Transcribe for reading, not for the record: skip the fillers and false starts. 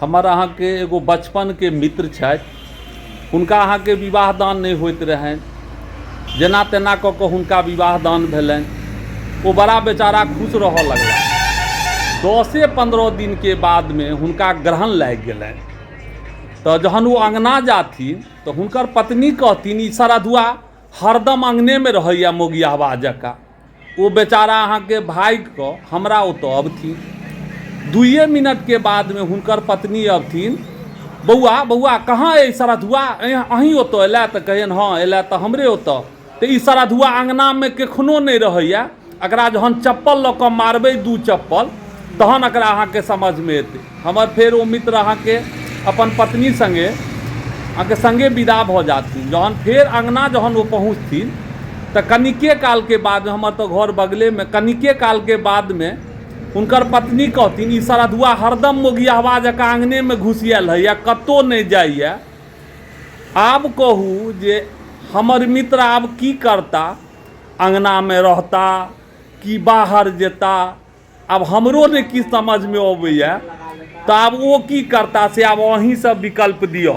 हमर अहाँके एगो बचपनके मित्र छथि। हुनका अहाँके विवाह दान नहि होइत रहनि। जेना तेना कऽ कऽ हुनका विवाह दान भेलनि। ओ बड़ा बेचारा खुश रहऽ लगला। 10-15 दिनके बादमे हुनका ग्रहण लागि गेलनि। तऽ जहन ओ अङ्गना जाथिन तऽ हुनकर पत्नी कहथिन, ई सरधुआ हरदम अङ्गनेमे रहैए मौगियाहबा जकाँ। ओ बेचारा अहाँके भागि कऽ हमरा ओतऽ अबथिन। दुइए मिनटके बादमे हुनकर पत्नी अबथिन, बौआ बौआ कहाँ अइ सरधुआ, अहीँ ओतऽ अयला? तऽ कहियनि, हँ अयला तऽ हमरे ओतऽ। तऽ ई सरधुआ अङ्गनामे कखनो नहि रहैए, एकरा जहन चप्पल लऽ कऽ मारबै 2 चप्पल तहन एकरा अहाँके समझमे एतै। हमर फेर ओ मित्र अहाँके अपन पत्नी सङ्गे अहाँके सङ्गे विदा भऽ जाथिन। जहन फेर अङ्गना जहन ओ पहुँचथिन तऽ कनिके कालके बादमे, हमर तऽ घर बगलेमे, कनिके कालके बादमे हुनकर पत्नी कहथिन, ई सरधुआ हरदम मोगियाहबा जकाँ अङ्गनेमे घुसियाएल होइए, कतहु नहि जाइए। आब कहू जे हमर मित्र आब की करता? अङ्गनामे रहता कि बाहर जेता? आब हमरो नहि किछु समझमे अबैए, तऽ आब ओ की करता से आब अहीँ सब विकल्प दिअ।